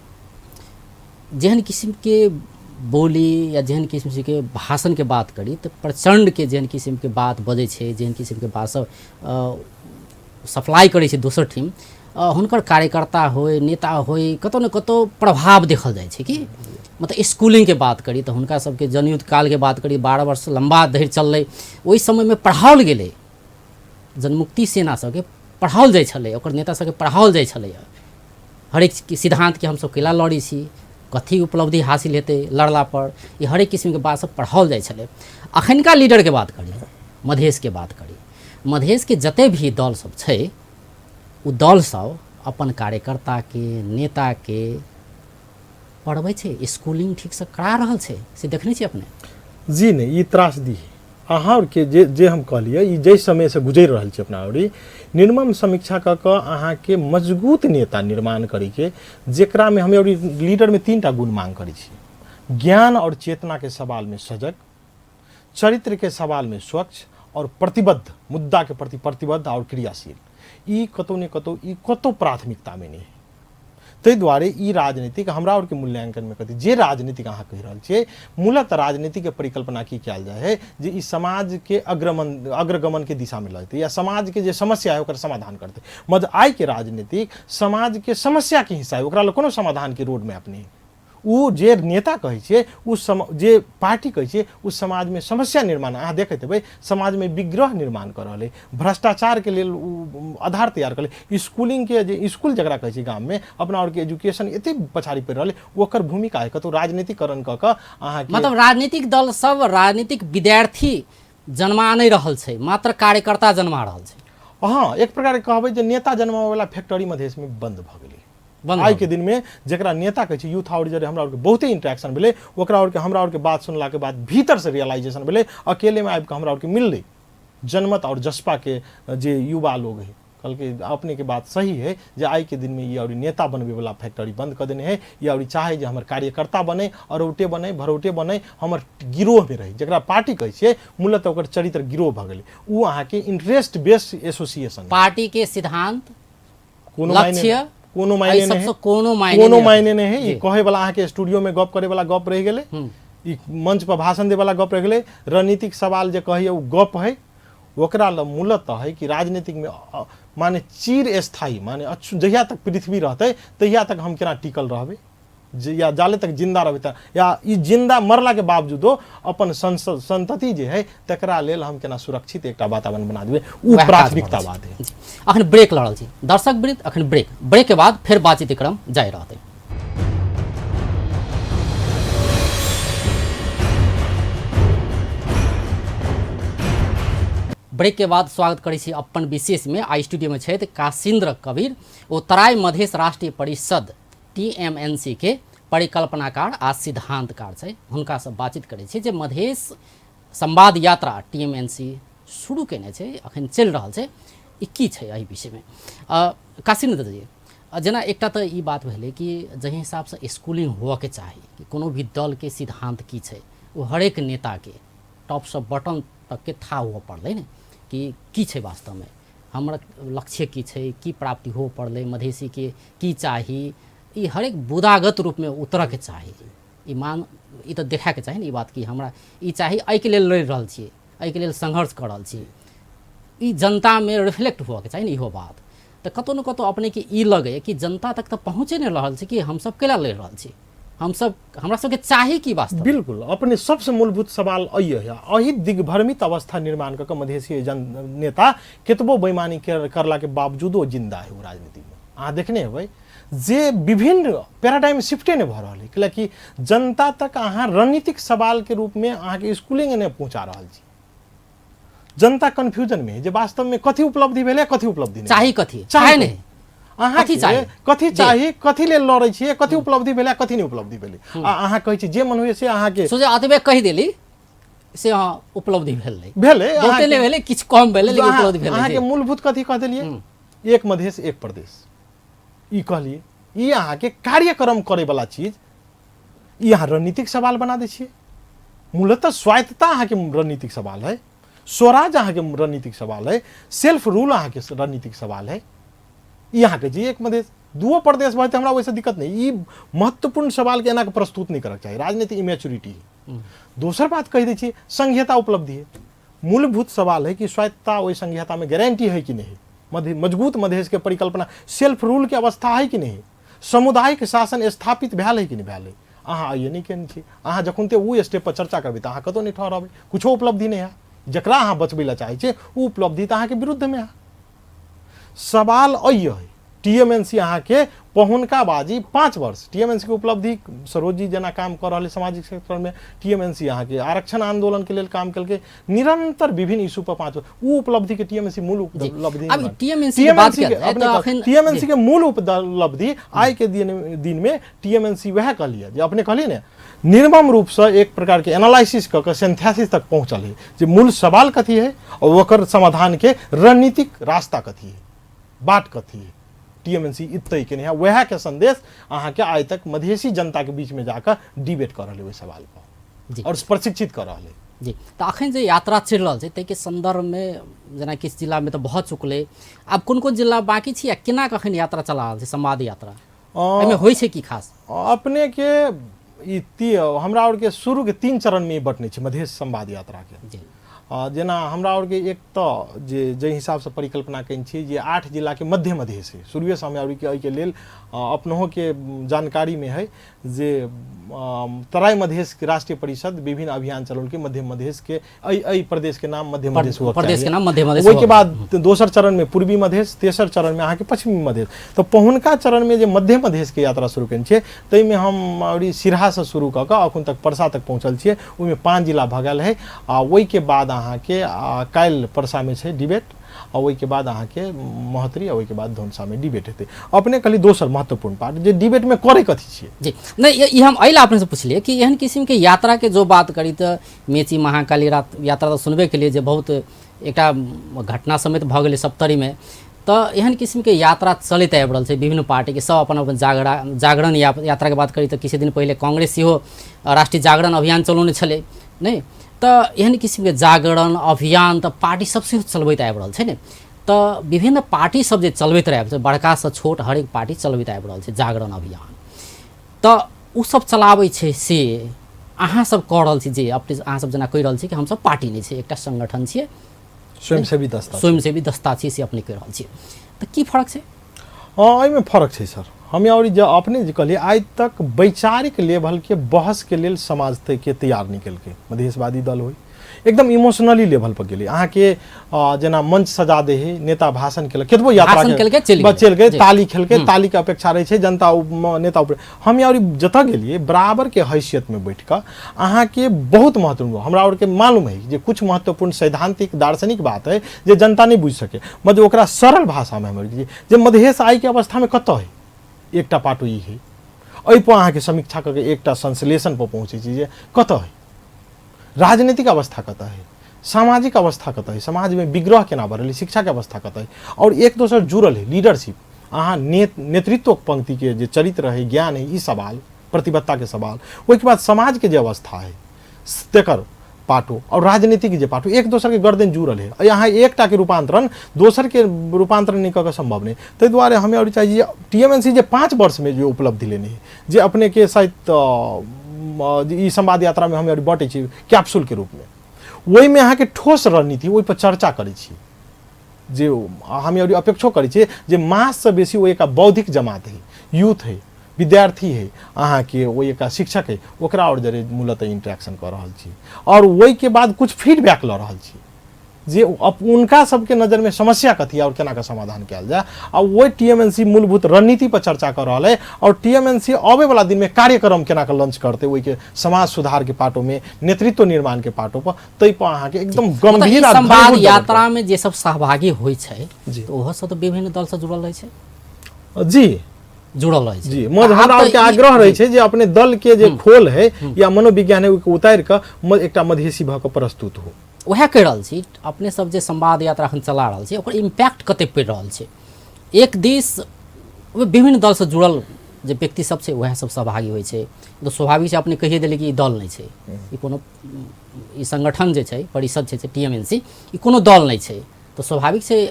जेहन किसिमके बोली या जेहन किसिमके भाषणके बात करी तऽ प्रचण्डके जेहन किसिमके बात बजै छै, जेहन किसिमके बात सब सप्लाई करै छै दोसर ठाम, हुनकर कार्यकर्ता होइ नेता होइ कतहु ने कतहु प्रभाव देखल जाइ छै कि मतलब स्कूलिंगके बात करी तऽ हुनका सबके जनयुद्ध कालके बात करी 12 वर्ष लम्बा धरि चललै, ओहि समयमे पढ़ाओल गेलै, जनमुक्ति सेना सबके पढ़ाओल जाइ छलै, ओकर नेता सबके पढ़ाओल जाइ छलैए हरेक सिद्धान्तके हमसब कैला लड़ै छी, कथी उपलब्धि हासिल हेतै लड़ला पर, ई हरेक किसिमके बात सब पढ़ाओल जाइ छलै। अखनका लीडरके बात करी, मधेशके बात करी, मधेशके जते भी दल सब छै ओ दल सब अपन कार्यकर्ताके नेताके पढ़बै छै, स्कूलिंग ठीकसँ करा रहल छै, से देखने छी अपने? जी नहि, ई त्रासदी है। अहाँ आरके जे जे हम कहलियै ई जाहि समयसँ गुजरि रहल छी अपना आओर निर्मम समीक्षा कऽ कऽ अहाँके मजबूत नेता निर्माण करैके, जेकरामे हम आओर लीडरमे 3टा गुण मांग करै छी, ज्ञान और चेतनाके सवालमे सजग, चरित्रके सवालमे स्वच्छ और प्रतिबद्ध, मुद्दाके प्रति प्रतिबद्ध और क्रियाशील। ई कतौ ने कतौ ई कतौ प्राथमिकतामे नहि है। ताहि दुआरे ई राजनीतिक हमरा आरके मूल्यांकनमे कथी जे राजनीतिक अहाँ कहि रहल छियै, मूलतः राजनीतिके परिकल्पना की कयल जाइ है जे ई समाजके अग्रगमनके दिशामे लऽ जेतै या समाजके जे समस्या है ओकर समाधान करतै। मगर आइके राजनीतिक समाजके समस्याके हिस्सा है, ओकरा लग कोनो समाधानके रोड मैप नहि है। ओ जे नेता कहै छियै, ओ जे पार्टी कहै छियै, ओ समाजमे समस्या निर्माण अहाँ देखैत हेबै समाजमे विग्रह निर्माण कऽ रहल है, भ्रष्टाचारके लेल ओ आधार तैयार कऽ रहल। स्कूलिंगके जे स्कूल जकरा कहै छै गाममे अपना आरके एजुकेशन एते पछाड़ी पड़ि रहल है, ओकर भूमिका है कतहु राजनीतिकरण कऽ कऽ अहाँके मतलब राजनीतिक दल सब राजनीतिक विद्यार्थी जन्मा नहि रहल छै, मात्र कार्यकर्ता जन्मा रहल छै। हँ, एक प्रकारके कहबै जे नेता जन्माबैवला फैक्ट्री मधेशमे बन्द भऽ गेलै। आइ के दिन में जकरा नेता कहै छै यूथ आओर जरे हमरा आरके बहुते इंटरेक्शन भेलै, ओकरा आरके हमरा आरके बात सुनलाके बाद भीतर से रियलाइजेशन भेलै, अकेलेमे आबि कऽ हमरा आरके मिललै जनमत और जसपा के जे युवा लोग है, कहलकै अपने के बात सही है जे आइ के दिन में ई और नेता बनबै वाला फैक्ट्री बंद कऽ देने है, ई और चाहे जे हमर कार्यकर्ता बने, अरौटे बने, भरौटे बने, हमर गिरोह में रहे, जकरा पार्टी कहै छियै मूलतः ओकर चरित्र गिरोह भऽ गेलै। ओ अहाँके इंटरेस्ट बेस्ड एसोसिएशन, पार्टी के सिद्धांत कोनो मायने लक्ष्य कोनो मायने एहि नहि सबसँ कोनो मायने कोनो नहि मायने नहि है। ई कहै वाला अहाँके स्टूडियो में गप करे वाला गप रहि गेलै, ई मंच पर भाषण दे वाला गप रहि गेलै, रणनीतिक सवाल जे कहैए ओ गप है। ओकरा लग मूलतः है कि राजनीतिक में माने चिर स्थायी, माने जहिया तक पृथ्वी रहतै तहिया तक हम केना टिकल रहबै, जे या जाले तक जिंदा रहबै त या ई जिंदा मरला के बावजूदो अपन संतति जे है तकरा लेल हम केना सुरक्षित एकटा वातावरण बना देबै, ओ वएह काज प्राथमिकतावाद है। जी। अखन ब्रेक लऽ रहल छी दर्शक वृन्द, अखन ब्रेक, ब्रेक के बाद फेर बातचीत क्रम जारी रहतै। ब्रेक के बाद स्वागत करै छी अपन विशेष में। आई स्टूडियो में छथि काशिन्द्र कबीर, ओ तराई मधेश राष्ट्रीय परिषद टीएमएनसी के परिकल्पनाकार आ सिद्धांतकार छै। हुनका से बातचीत करै छी जे मधेश संवाद यात्रा टीएमएनसी शुरू केने छै, अखन चलि रहल छै, ई की छै एहि विषयमे। काशिन्द्र जी, जेना एकटा तऽ ई बात भेलै कि जाहि हिसाबसँ स्कूलिंग होअके चाही कि कोनो भी दलके सिद्धांत की छै, ओ हरेक नेताके टॉपसँ बटन तकके था हुअ पड़लै ने कि की छै वास्तवमे, हमर लक्ष्य की छै, की प्राप्ति हुअ पड़लै, मधेसीके की चाही, ई हरेक बुदागत रूपमे उतरऽके चाही। ई मान ई तऽ देखैके चाही ने ई बात कि हमरा ई चाही, एहिके लेल लड़ि रहल छियै, एहिके लेल संघर्ष कऽ रहल छी, ई जनतामे रिफ्लेक्ट हुअके चाही ने इहो बात। तऽ कतहु ने कतहु अपनेके ई लगैए कि जनता तक तऽ पहुँचे नहि रहल छै कि हमसब कैला लड़ि रहल छी, हमसब हमरा सबके चाही की वास्तव। बिल्कुल, अपने सबसे मूलभूत सवाल अइ है, एहि दिग्भ्रमित अवस्था निर्माण कऽ के मधेसी जन नेता केतबो बेईमानी करला के बावजूदो जिंदा है ओ राजनीति में। अहाँ देखने हेबै जे विभिन्न पैराडाइम शिफ्टे नहि भऽ रहल है, कैलाकि जनता तक अहाँ रणनीतिक सवाल के रूप में अहाँके स्कूलिंग नहि पहुँचा रहल छी। जनता कंफ्यूजन में है जे वास्तव में कथी उपलब्धि भेलै, कथी उपलब्धि नहि चाही, कथी चाही नहि, अहाँ कथी चाही, कथी चाही, कथी लेल लड़ै छियै, कथी उपलब्धि भेलै, कथी नहि उपलब्धि भेलै। आ अहाँ कहै छी जे मन होइए से अहाँके सोझे अतबे कहि देली से अहाँ उपलब्धि भेलै, भेलै, बहुते नहि भेलै, किछु कम भेलै, लेकिन उपलब्धि भेलै। अहाँके मूलभूत कथी कह देलियै, एक मधेश एक प्रदेश, ई कहलियै। ई अहाँके कार्यक्रम करैवला चीज, ई अहाँ रणनीतिक सवाल बना दै छियै। मूलतः स्वायत्तता अहाँके रणनीतिक सवाल है, स्वराज अहाँके रणनीतिक सवाल है, सेल्फ रूल अहाँके रणनीतिक सवाल है। ई अहाँके जे एक मधेश दुओ प्रदेश भऽ जेतै हमरा ओहिसँ दिक्कत नहि। ई महत्वपूर्ण सवालके एना कऽ प्रस्तुत नहि करऽके चाही, राजनीतिक इमेच्योरिटी है। दोसर बात कहि दै छी, संघीयता उपलब्धि है। मूलभूत सवाल है कि स्वायत्तता ओहि संघीयतामे गारंटी है कि नहीं, मजबूत मधेश के परिकल्पना सेल्फ रूल के अवस्था है कि नहीं, सामुदायिक शासन स्थापित भेल है कि नहीं भेल है। अहाँ आइए नहि केने छी। अहाँ जखन ते ओ स्टेप पर चर्चा करबै तऽ अहाँ कतहु नहि ठहरबै, कुछो उपलब्धि नहि है। जकरा अहाँ बचबै लए चाहै छियै ओ उपलब्धि तऽ अहाँके विरुद्धमे है। सवाल अइ है, टीएमएनसी अहाँके पहुनका बाजी 5 वर्ष टीएमएनसी के उपलब्धि, सरोज जी जेना काम कऽ रहल है सामाजिक क्षेत्रमे, टीएमएनसी अहाँके आरक्षण आंदोलन के लेल काम केलकै निरंतर विभिन्न इशू पर 5 वर्ष, ओ उपलब्धि के टीएमएनसी मूल उपलब्धि अब टीएमएनसी के बात किया जाए तो अखन टीएमएनसी के मूल उपलब्धि आइ के दिन में टीएमएनसी वएह कहलियै जे अपने कहलियै ने, निर्मम रूपसँ एक प्रकार के एनालिसिस कऽ के सिंथेसिस तक पहुँचल है जे मूल सवाल कथी है और ओकर समाधान के रणनीतिक रास्ता कथी है, बाट कथी है। टीएमएनसी इतै के नहीं है, वएह के संदेश अहाँके आइ तक मधेसी जनता के बीच में जाकर डिबेट कऽ रहल है ओहि सवाल पर और प्रशिक्षित कऽ रहल है। जी, तऽ अखन जे यात्रा चलि रहल छै ताहिके संदर्भमे जेना किछु जिलामे तऽ भऽ चुकलै, आब कोन कोन जिला बाकी छी आ केना कऽ अखन यात्रा चला रहल छै संवाद यात्रा, एहिमे होइ छै की खास? अपने के ई हमरा आरके शुरू के 3 चरण में बटने छै मधेश संवाद यात्रा के। जेना हमरा आरके एक तऽ जे जाहि हिसाबसँ परिकल्पना केने छियै जे 8 जिलाके मध्य मधेश है, शुरुएसँ हमरा आरके एहिके लेल अपनहोके जानकारीमे है जे तराई मधेश के राष्ट्रीय परिषद विभिन्न अभियान चलौलकै मध्य मधेश के, एहि प्रदेश के नाम मध्य मधेश हुअ प्रदेश के नाम मध्य मधेश। ओहिके बाद दोसर चरण में पूर्वी मधेश, तेसर चरण में अहाँके पश्चिमी मधेश। तऽ पहुनका चरण में जे मध्य मधेश के यात्रा शुरू केने छियै ताहिमे हम और सिरहासँ शुरू कऽ कऽ अखन तक परसा तक पहुँचल छियै, ओहिमे 5 जिला भऽ गेल है। आ ओहिके बाद अहाँके काल्हि परसामे छै डिबेट, आ ओहिके बाद अहाँके महोत्तरी, आ ओहिके बाद धनुषामे डिबेट हेतै। अपने कहली दोसर महत्वपूर्ण पार्ट जे डिबेटमे करै कथी छियै। जी नहीं, ई हम एहि अपने से पुछलियै कि एहन किस्मके यात्राके जो बात करी तऽ मेची महाकाली यात्रा तऽ सुनबे केलियै जे बहुत एकटा घटना समेत भऽ गेलै सप्तरीमे, तऽ एहन किस्मके यात्रा चलैत आबि रहल छै विभिन्न पार्टीके, सब अपन अपन जागरण यात्राके बात करी तऽ किछु दिन पहिले कांग्रेस सेहो राष्ट्रीय जागरण अभियान चलौने छलै नहि, तऽ एहन किस्मके जागरण अभियान तऽ पार्टी सब सेहो चलबैत आबि रहल छै ने, तऽ विभिन्न पार्टी सब जे चलबैत आबि छै, बड़कासँ छोट हरेक पार्टी चलबैत आबि रहल छै जागरण अभियान, तऽ ओ सब चलाबै छै से अहाँ सब कऽ रहल छी जे अपने अहाँ सब जेना कहि रहल छी कि हमसब पार्टी नहि छै, एकटा संगठन छियै, स्वयंसेवी दस्ता, स्वयंसेवी दस्ता छियै से अपने कहि रहल छियै, तऽ की फर्क छै? हँ, एहिमे फर्क छै सर। हम और जे अपने जे कहलियै आइ तक वैचारिक लेवलके बहसके लेल समाज के तैयार नहि केलकै। मधेशवादी दल होइ, एकदम इमोशनली लेवल पर गेलै। अहाँके जेना मंच सजा दे है, नेता भाषण केलक, कतबो यात्रा भाषण केलकै, चलि बस गेलै। चलि गेलै, ताली खेलकै, ताली के अपेक्षा रहै छै जनता नेता ऊपर। हम और जतऽ गेलियै बराबर के हैसियत में बैठ कऽ अहाँके बहुत महत्वपूर्ण, हमरा और के मालूम है जे कुछ महत्वपूर्ण सैद्धांतिक दार्शनिक बात है जे जनता नहीं बुझि सके, मतलब ओकरा सरल भाषा में हमर जे मधेश आइ के अवस्था में कतऽ है, एकटा पाटो ई है, एहिपर अहाँके समीक्षा कऽ के एकटा संश्लेषण पर पहुँचै छी जे कतऽ है, राजनीतिक अवस्था कतऽ है, सामाजिक अवस्था कतऽ है, समाजमे विग्रह केना बढ़ल है, शिक्षाके अवस्था कतऽ है, और एक दोसर जुड़ल है। लीडरशिप अहाँ नेतृत्व पंक्तिके जे चरित्र है, ज्ञान है, ई सवाल, प्रतिबद्धताके सवाल, ओहिके बाद समाजके जे अवस्था है तेकर पाटो और राजनीतिक जे पाटो एक दोसरके गर्दन जुड़ल है। यहाँ एकटाके रूपांतरण दोसरके रूपांतरण नहीं कऽ के संभव नहीं। ताहि दुआरे हमें और चाही जे टीएमएनसी जे 5 वर्षमे जे उपलब्धि लेने है, जे अपने के शायद ई संवाद यात्रा में हम और बाँटै छी कैप्सूल के रूप में, ओहिमे अहाँके ठोस रणनीति ओहिपर चर्चा करै छी, जे हम और अपेक्षो करै छी जे माससँ बेसी ओ एक बौद्धिक जमात है, यूथ है, विद्यार्थी है, अहाँके ओ एक शिक्षक है, ओकरा और जरे मूलतः इंटरेक्शन कऽ रहल छी और ओहिके बाद कुछ फीडबैक लऽ रहल छी जे उनका सबके नजरमे समस्या कथी और केना के समाधान कयल जाय। आ ओहि टीएमएनसी मूलभूत रणनीति पर चर्चा कऽ रहल है और टीएमएनसी अबै वाला दिनमे कार्यक्रम केना के लॉन्च करतै ओहिके समाज सुधार के पाटो में, नेतृत्व निर्माण के पाटो पर, ताहि पर अहाँके एकदम गंभीर आ संवाद यात्रा में जे सब सहभागी होइ छै तऽ ओहो सब तऽ विभिन्न दल से जुड़ल रहै छै। जी जुड़ल रहै छै। जी, मज हमरा आरके आग्रह रहै छै जे अपने दल के जे खोल है या मनोविज्ञान है ओहिके उतारि कऽ एकटा मधेसी भऽ कऽ प्रस्तुत हो। वएह कहि रहल छी, अपने सब जे संवाद यात्रा अखन चला रहल छी ओकर इम्पैक्ट कते पड़ि रहल छै। एक दिस विभिन्न दलसँ जुड़ल जे व्यक्ति सब छै वएह सब सहभागी होइ छै, तऽ स्वाभाविक छै अपने कहिए देलियै कि ई दल नहि छै, ई कोनो ई संगठन जे छै परिषद छै टीएमएनसी, ई कोनो दल नहि छै, तऽ स्वाभाविक छै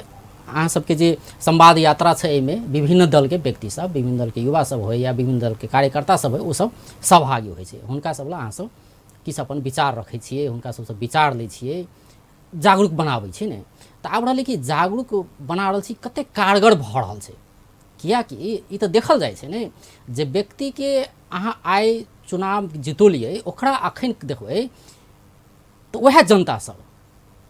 अहाँ सबके जे संवाद यात्रा छै एहिमे विभिन्न दलके व्यक्ति सब, विभिन्न दलके युवा सब होइ या विभिन्न दलके कार्यकर्ता सब होइ, ओ सब सहभागी होइ छै। हुनका सब लए अहाँ सब किछु अपन विचार रखै छियै, हुनका सबसँ विचार लै छियै, जागरूक बनाबै छियै ने। तऽ आब रहलै कि जागरूक बना रहल छी कतेक कारगर भऽ रहल छै, किएकि ई तऽ देखल जाइ छै ने जे व्यक्तिके अहाँ आइ चुनाव जितौलियै ओकरा अखन देखबै तऽ उएह जनता सब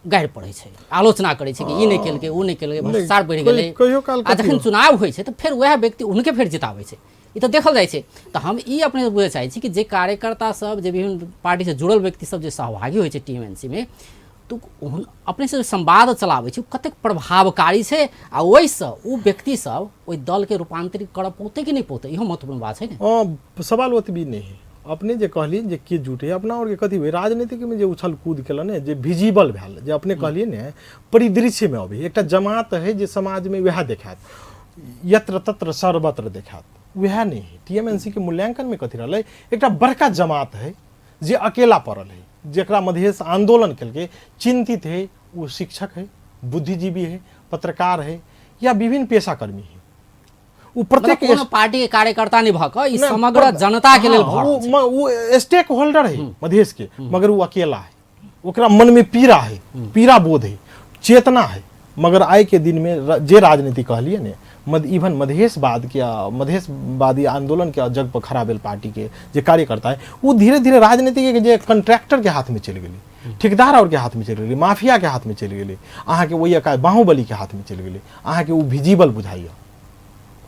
गारि पढ़ै छै, आलोचना करै छै कि ई नहि केलकै ओ नहि केलकै, भ्रष्टाचार बढ़ि गेलै। कहियो काल आ जखन चुनाव होइ छै तऽ फेर उएह व्यक्ति हुनके फेर जिताबै छै, ई तऽ देखल जाइ छै। तऽ हम ई अपने बुझै चाहै छी कि जे कार्यकर्ता सब, जे विभिन्न पार्टीसँ जुड़ल व्यक्ति सब जे सहभागी होइ छै टीएमएनसी मे, तऽ अपने से संवाद चलाबै छै ओ कतेक प्रभावकारी छै आ ओहिसँ ओ व्यक्ति सब ओहि दलके रूपान्तरित करऽ पौतै कि नहि पौतै, इहो महत्वपूर्ण बात छै ने। सवाल ओतबी नहि है। अपने जे कहलियै जे के जुटे, अपना आरके कथी भेल राजनीतिकमे जे उछल कूद केलक ने, जे विजिबल भेल, जे अपने कहलियै ने परिदृश्यमे अबै, एकटा जमात है जे समाजमे वएह देखायत, यत्र तत्र सर्वत्र देखायत, वएह नहि है। टीएमएनसी के मूल्यांकनमे कथी रहलै, एकटा बड़का जमात है जे अकेला पड़ल है, जकरा मधेश आंदोलन केलकै, चिंतित है, ओ शिक्षक है, बुद्धिजीवी है, पत्रकार है या विभिन्न पेशाकर्मी है। ओ प्रत्येक कोनो पार्टी के कार्यकर्ता नहीं भऽ कऽ ई समग्र जनता के लेल भऽ रहल छै। ओ स्टेक होल्डर है मधेश के, मगर ओ अकेला है, ओकरा मन में पीड़ा है, पीड़ा बोध है, चेतना है। मगर आइ के दिन में जे राजनीति कहलिए ने, इवन मधेशवाद के, मधेशवादी आंदोलन के जग पर खड़ा भेल पार्टी के जे कार्यकर्ता है, वो धीरे धीरे राजनीति के जे कंट्रैक्टर के हाथ में चलि गेलै, ठेकेदार और के हाथ में चलि गेलै, माफिया के हाथ में चलि गेलै, अहाँके ओहि एका बाहुबली के हाथ में चलि गेलै, अहाँके ओ विजिबल बुझाइए,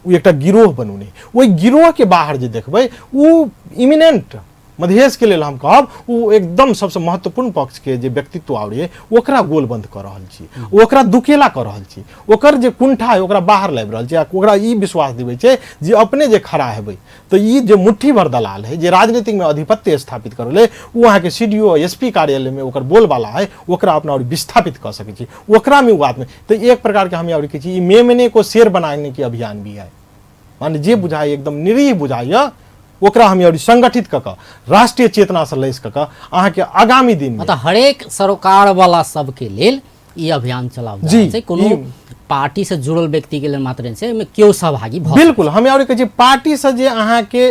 ओ एकटा गिरोह बनौने, ओहि गिरोह के बाहर जे देखबै ओ इमिनेंट मधेश के लेल हम कहब ओ एकदम सबसे महत्वपूर्ण पक्ष के जे व्यक्तित्व आबै है ओकरा गोलबंद कऽ रहल छी, ओकरा दुकेला कऽ रहल छी, ओकर जे कुंठा है ओकरा बाहर लाबि रहल छी आ ओकरा ई विश्वास दिबै छै जे अपने जे खड़ा हेबै तऽ ई जे मुट्ठी भर दलाल है जे राजनीतिक में आधिपत्य स्थापित करल है, ओ अहाँके C D O S P कार्यालय में ओकर बोलबाला है, ओकरा अपना और विस्थापित कऽ सकै छी, ओकरा में ओ आदमी। तऽ एक प्रकार के हम और कहै छी ई मेमने को शेर बनाने के अभियान भी है, माने जे बुझाइ एकदम निरीह बुझाइए ओकरा हम और संगठित कऽ कऽ राष्ट्रीय चेतना से लैस कऽ कऽ अहाँके आगामी दिन में मतलब हरेक सरोकार वाला सबके लेल ई अभियान चलाओल जा जी, रहल छै, कोनो ई पार्टी से जुड़ल व्यक्ति के लेल मात्र नहि छै, एहिमे केओ सहभागी भऽ बिल्कुल। हम और कहै छी पार्टी से जे अहाँके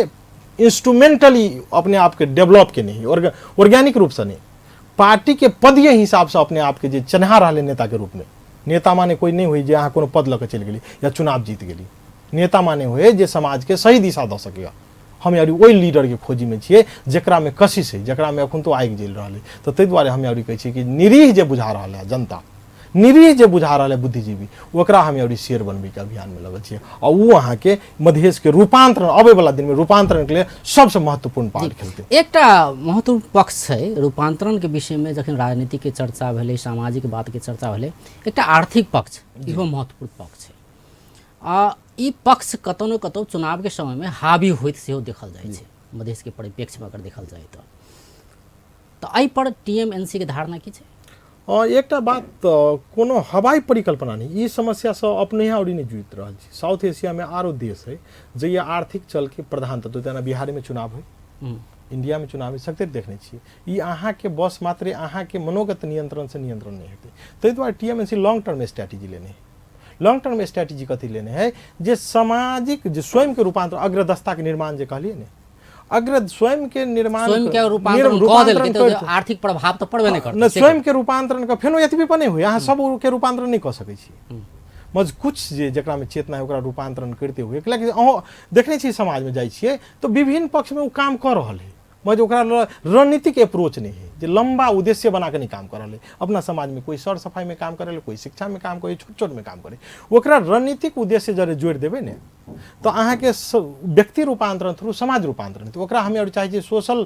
इंस्ट्रूमेंटली अपने आपके डेवलप के नहीं, ऑर्गेनिक रूप से नहीं, पार्टी के पदीय हिसाब से अपने आपके जे चिन्हा रहलै नेता के रूप में, नेता माने कोई नहीं हुई जे अहाँ कोनो पद लऽ कऽ चलि गेली या चुनाव जीत गेली, नेता माने हुए जे समाज के सही दिशा दऽ सकैए हम यार ओहि लीडरके खोजीमे छियै जकरामे कशिश है, जकरामे एखन तो आगि जलि रहल है। तऽ ताहि दुआरे हम यार कहै छियै कि निरीह जे बुझा रहल है जनता, निरीह जे बुझा रहल है बुद्धिजीवी, ओकरा हम यार शेर बनबैके अभियानमे लगल छियै। आ ओ अहाँके मधेशके रूपांतरण अबै वाला दिनमे रूपांतरणके लेल सबसँ महत्वपूर्ण पार्ट खेलतै। एकटा महत्वपूर्ण पक्ष छै रूपांतरणके विषयमे, जखन राजनीतिके चर्चा भेलै, सामाजिक बातके चर्चा भेलै, एकटा आर्थिक पक्ष इहो महत्वपूर्ण पक्ष छै। आ ई पक्ष कतौ ने कतौ चुनावके समयमे हावी होइत सेहो देखल जाइ छै मधेशके परिप्रेक्ष्यमे अगर देखल जाय तऽ एहि पर टीएमएनसी के धारणा की छै? एकटा बात, कोनो हवाई परिकल्पना नहि, ई समस्यासँ अपने और नहि जुड़ि रहल छी। साउथ एशियामे आरो देश है जहिया आर्थिक चलके प्रधान तत्व, जेना बिहारमे चुनाव है, इंडियामे चुनाव है, सगतरि देखने छियै। ई अहाँके बस मात्रे अहाँके मनोगत नियंत्रणसँ नियंत्रण नहि हेतै। ताहि दुआरे टीएमएनसी लॉन्ग टर्म स्ट्रैटेजी लेने है। लॉन्ग टर्म स्ट्रैटेजी कथी लेने है? जे सामाजिक जे स्वयंके रूपांतर, अग्रदस्ताके निर्माण जे कहलियै ने, अग्र स्वयं के निर्माण, स्वयं के रूपांतरण कऽ देलकै तऽ आर्थिक प्रभाव तऽ पड़बे नहि करतै। स्वयं के रूपांतरण के फेनो एतबी पर नहि हुए, अहाँ सब के रूपांतरण नहि कऽ सकै छी, मज कुछ जे जकरामे चेतना है ओकरा रूपांतरण करते हुए, कैलाकि अहाँ देखने छी समाजमे जाइ छियै तऽ विभिन्न पक्षमे ओ काम कऽ रहल है, मगर ओकरा रणनीतिक अप्रोच नहीं है, जे लंबा उद्देश्य बना के नहीं काम कर रहा है। अपना समाज में कोई सर सफाई में काम करे, कोई शिक्षा में काम करे, छोट छोट में काम करे, ओकरा रणनीतिक उद्देश्य जरे जोड़ि देबै ने तऽ अहाँके व्यक्ति रूपांतरण थ्रू समाज रूपांतरण हेतै। ओकरा हमे आओर चाहै छियै सोशल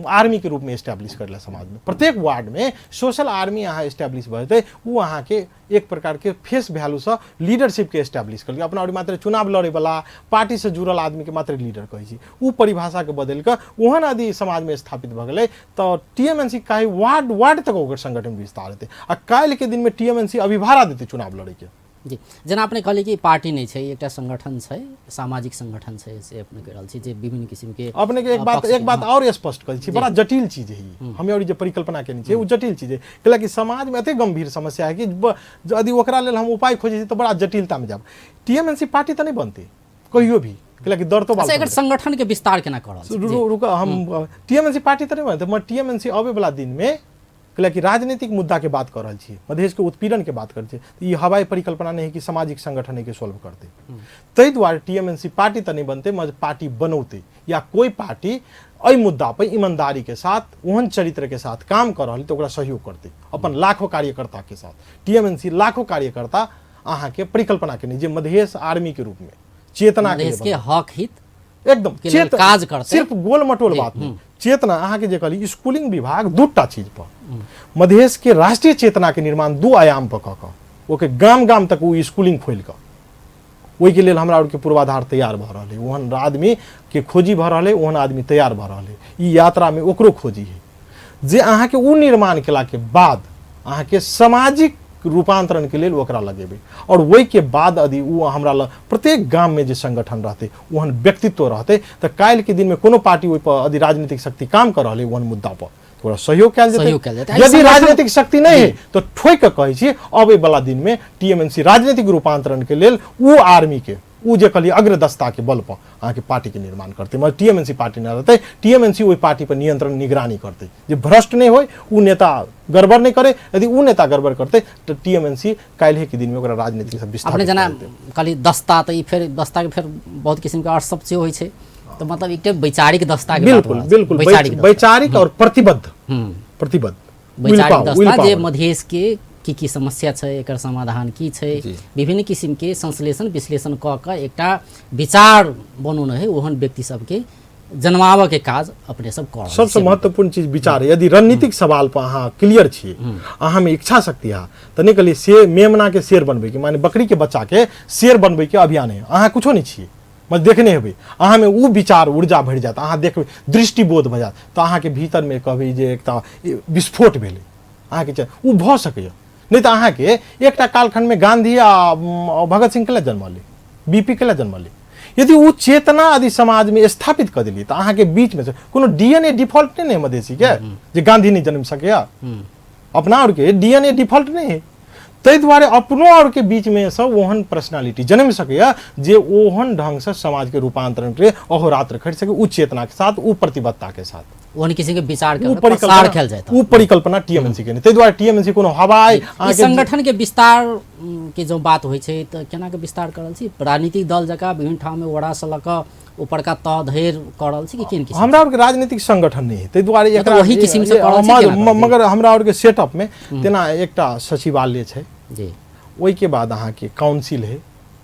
आर्मीके रूपमे एस्टेब्लिश करै लए। समाजमे प्रत्येक वार्डमे सोशल आर्मी अहाँ एस्टेब्लिश भऽ जेतै, ओ अहाँके एक प्रकारके फेस वैल्यूसँ लीडरशिपके एस्टेब्लिश करलकै। अपना आओर मात्र चुनाव लड़ैवला पार्टीसँ जुड़ल आदमीके मात्र लीडर कहै छी, ओ परिभाषाके बदलि कऽ ओहन आदि समाजमे स्थापित भऽ गेलै तऽ टीएमएनसी काल्हि वार्ड वार्ड तक ओकर संगठन विस्तार हेतै आ काल्हिके दिनमे टीएमएनसी अभिभारा देतै चुनाव लड़ैके। जी, जेना अपने कहलियै कि पार्टी नहि छै, एकटा संगठन छै, सामाजिक संगठन छै, से अपने कहि रहल छी जे विभिन्न किसिमके अपने के एक बात, एक बात और स्पष्ट करै छी, बड़ा जटिल चीज है ई। हमे और जे परिकल्पना केने छियै ओ जटिल चीज है, कैलाकि समाजमे एते गंभीर समस्या है कि यदि ओकरा लेल हम उपाय खोजै छी तऽ बड़ा जटिलतामे जायब। टीएमएनसी पार्टी तऽ नहि बनतै कहियो भी, कैलाकि दर्द अच्छा, एकर संगठन के विस्तार केना कर रहल छी? रुक, हम टीएमएनसी पार्टी तऽ नहि बनतै, मगर टीएमएनसी अबै वाला दिनमे, कैलाकि राजनीतिक मुद्दाके बात कऽ रहल छी, मधेशके उत्पीड़नके बात करै छी, तऽ ई हवाई परिकल्पना नहि है कि सामाजिक संगठन एहिके सॉल्व करतै। ताहि दुआरे टीएमएनसी पार्टी तऽ नहि बनतै, मगर पार्टी बनौतै, या कोई पार्टी एहि मुद्दा पर ईमानदारी के साथ ओहन चरित्र के साथ काम कऽ रहल तऽ ओकरा सहयोग करतै अपन लाखों कार्यकर्ता के साथ। टीएमएनसी लाखों कार्यकर्ता अहाँके परिकल्पना केने जे मधेश आर्मी के रूप में चेतना के मधेश के हक हित एकदम के लेल काज करतै। सिर्फ गोल मटोल बात नहीं, चेतना अहाँके जे कहली स्कूलिंग विभाग दूटा चीज पर मधेश के राष्ट्रीय चेतना के निर्माण दू आयाम पर कऽ कऽ ओके गाम गाम तक ओ स्कूलिंग खोलि कऽ ओहिके लेल हमरा आरके पूर्वाधार तैयार भऽ रहल है। ओहन आदमी के खोजी भऽ रहल है, ओहन आदमी तैयार भऽ रहल है। ई यात्रा में ओकरो खोजी है जे अहाँके ओ निर्माण केलाके बाद अहाँके सामाजिक रूपांतरण के लेल ओकरा लगेबै, और ओहिके बाद यदि ओ हमरा लग प्रत्येक गाममे जे संगठन रहतै, ओहन व्यक्तित्व रहतै, तऽ काल्हिके दिनमे कोनो पार्टी ओहिपर यदि राजनीतिक शक्ति काम कऽ रहल है ओहन मुद्दा पर ओकरा सहयोग कयल सहयोग कयल जेतै। यदि राजनीतिक शक्ति नहि है तऽ ठोकि कऽ कहै छी अबै वाला दिनमे टीएमएनसी राजनीतिक रूपांतरण के लेल ओ आर्मी के ओ जे कहलियै अग्रदस्ता के बल पर अहाँके पार्टी के निर्माण करतै। मगर टीएमएनसी पार्टी नहि रहतै, टीएमएनसी ओहि पार्टी पर नियंत्रण निगरानी करतै जे भ्रष्ट नहि होय, ओ नेता गड़बड़ नहि करे। यदि ओ नेता गड़बड़ करतै तऽ टीएमएनसी काल्हि के दिनमे ओकरा राजनीति से विस्थापित अपने जेना कहली दस्ता, तऽ ई फेर दस्ता के फेर बहुत किसिम के अर्थ सब सेहो होइ छै, तऽ मतलब एकटा वैचारिक दस्ता के। बिल्कुल बिल्कुल, वैचारिक और प्रतिबद्ध, प्रतिबद्ध वैचारिक दस्ता जे मधेश के की की समस्या छै, एकर समाधान की छै, विभिन्न किसिम के संश्लेषण विश्लेषण कऽ कऽ एकटा विचार बनौने है, ओहन व्यक्ति सबके जनमाबऽ के काज अपने सब कऽ रहल। सबसे महत्वपूर्ण चीज विचार है। यदि रणनीतिक सवाल पर अहाँ क्लियर छियै, अहाँ में इच्छा शक्ति है, तऽ नहि कहलियै से मेमना के शेर बनबै के, माने बकरी के बच्चा के शेर बनबै के अभियान है। अहाँ कुछो नहि छियै, मतलब देखने हेबै, अहाँमे ओ विचार ऊर्जा भरि जायत, अहाँ देखबै दृष्टिबोध भऽ जायत, तऽ अहाँके भीतरमे कहबै जे एकटा विस्फोट भेलै अहाँके, ओ भऽ सकैए। नहि तऽ अहाँके एकटा कालखण्डमे गांधी आ भगत सिंह के जन्मलै, बीपी के जन्मलै। यदि ओ चेतना यदि समाजमे स्थापित कऽ देलियै तऽ अहाँके बीचमे से कोनो डीएनए डिफॉल्ट नहि ने मधेसीके जे गांधी नहि जन्म सकैए, अपना आरके डीएनए डिफॉल्ट नहि है। ताहि दुआरे अपनो आरके बीचमे से ओहन पर्सनालिटी जन्म सकैए जे ओहन ढंगसँ समाजके रूपांतरण के अहोरात्र खटि सके, ओ चेतनाके साथ, ओ प्रतिबद्धताके साथ, ओहन किसिम के विचार के प्रसार कयल जाय, ओ परिकल्पना टीएमएनसी के। ताहि दुआरे टीएमएनसी कोनो हवाई संगठन के विस्तार के जो बात होइ छै तऽ केना के विस्तार करल छी? राजनीतिक दल जकाँ विभिन्न ठाममे वड़ासँ लऽ कऽ ऊपरका तह धरि कऽ रहल छी कि केहन किसिम? हमरा आरके राजनीतिक संगठन नहि है, ताहि दुआरे मतलब एकरा ओही किसिमसँ कऽ रहल छी, केना कऽ रहल छी? मगर हमरा आरके सेटअपमे तेना एकटा सचिवालय छै जी। ओहिके बाद अहाँके काउंसिल है,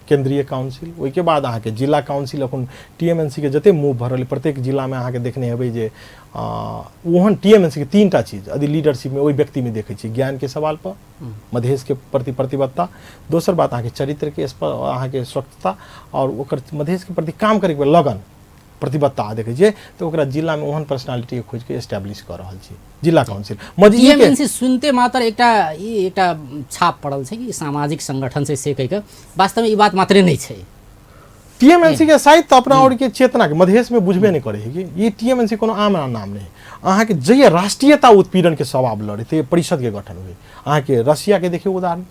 केंद्रीय काउंसिल, ओहिके बाद अहाँके जिला काउंसिल। अखन टीएमएनसी के जते मूव भऽ रहल है प्रत्येक जिलामे अहाँके देखने हेबै जे ओहन टीएमएनसी के 3टा चीज यदि लीडरशिपमे ओहि व्यक्तिमे देखै छी, ज्ञानके सवाल पर मधेशके प्रति प्रतिबद्धता, दोसर बात अहाँके चरित्रके अहाँके स्वच्छता और ओकर मधेशके प्रति काम करैके लगन प्रतिबद्धता देखै छियै, तऽ ओकरा जिलामे ओहन पर्सनालिटीके खोजिके एस्टेब्लिश कऽ रहल छी जिला काउंसिल। टीएमएनसी सुनते मात्र एकटा ई एकटा छाप पड़ल छै कि सामाजिक संगठन छै से कहिके, वास्तवमे ई बात मात्रे नहि छै। टीएमएनसी के शायद तऽ अपना और के चेतना के मधेश में बुझबे नहीं करे है कि ये टीएमएनसी कोनो आम नाम नहीं। अहाँके जहिया राष्ट्रीयता उत्पीड़न के सवाब लड़े ते परिषद के गठन हुए। अहाँके रसिया के देखियौ उदाहरण,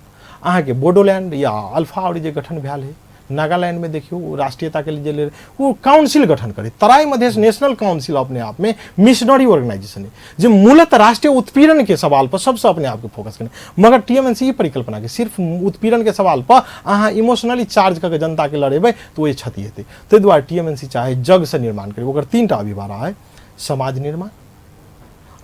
अहाँके बोडोलैंड या अल्फा और जे गठन भेल है, नागालैंड में देखियौ ओ राष्ट्रीयता के लिए जे ओ काउंसिल गठन करे। तराई मधेश नेशनल काउंसिल अपने आप में मिशनरी ऑर्गेनाइजेशन है जे मूलतः राष्ट्रीय उत्पीड़न के सवाल पर सबसे अपने आप के फोकस करें। मगर टीएमएनसी ई परिकल्पना के सिर्फ उत्पीड़न के सवाल पर अहाँ इमोशनली चार्ज करके जनता के लड़ेबै तो ओहि क्षति हेतै। ताहि दुआरे टीएमएनसी चाहे जग से निर्माण करे। ओकर 3टा अभिभारा है, समाज निर्माण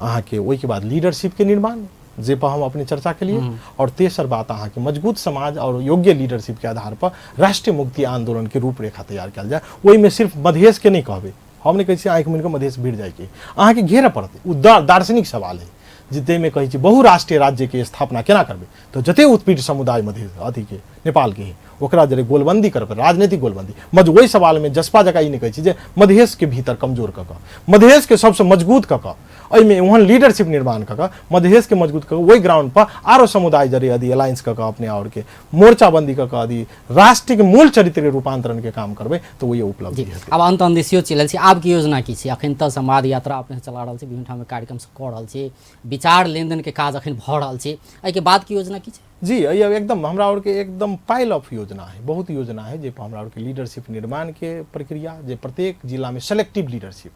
अहाँके, ओहिके बाद लीडरशिप के निर्माण जे पर हम अपने चर्चा के लिए, और तेसर बात अहाँके मजबूत समाज और योग्य लीडरशिप के आधार पर राष्ट्रीय मुक्ति आंदोलन के रूपरेखा तैयार कयल जाय। ओहिमे सिर्फ मधेश के नहीं कहबै, हम नहीं कहै छी आँखि मुनि कऽ मधेश भिड़ जाइके, अहाँके घेरऽ पड़तै। ओ दार्शनिक सवाल है जे ताहिमे कहै छी बहुराष्ट्रीय राज्यके स्थापना केना करबै, तऽ जते उत्पीड़ित समुदाय मधेश अथीके नेपालके है ओकरा जरे गोलबंदी करऽ पड़त, राजनीतिक गोलबंदी। ओहि सवालमे जसपा जकाँ ई नहि कहै छी जे मधेशके भीतर कमजोर कऽ कऽ मधेशके सबसँ मजबूत कऽ कऽ एहिमे ओहन लीडरशिप निर्माण कऽ कऽ मधेशके मजबूत कऽ कऽ ओहि ग्राउंड पर आरो समुदाय जरे यदि अलायंस कऽ कऽ अपने आओर के मोर्चाबंदी कऽ कऽ यदि राष्ट्रके मूल चरित्रके रूपांतरणके काम करबै तऽ ओहि उपलब्धि हेतै। आब अंत अंदेशियो चलि छी, आबके योजना की छै? अखन तऽ संवाद यात्रा अपने चला रहल छी, विभिन्न ठाममे कार्यक्रम सब कऽ रहल छी, विचार लेनदेनके काज अखन भऽ रहल छै, एहिके बादके योजना की छै? जी, एहि एकदम हमरा आरके एकदम पाइल ऑफ योजना है, बहुत योजना है जे हमरा आरके लीडरशिप निर्माणके प्रक्रिया जे प्रत्येक जिलामे सेलेक्टिव लीडरशिप।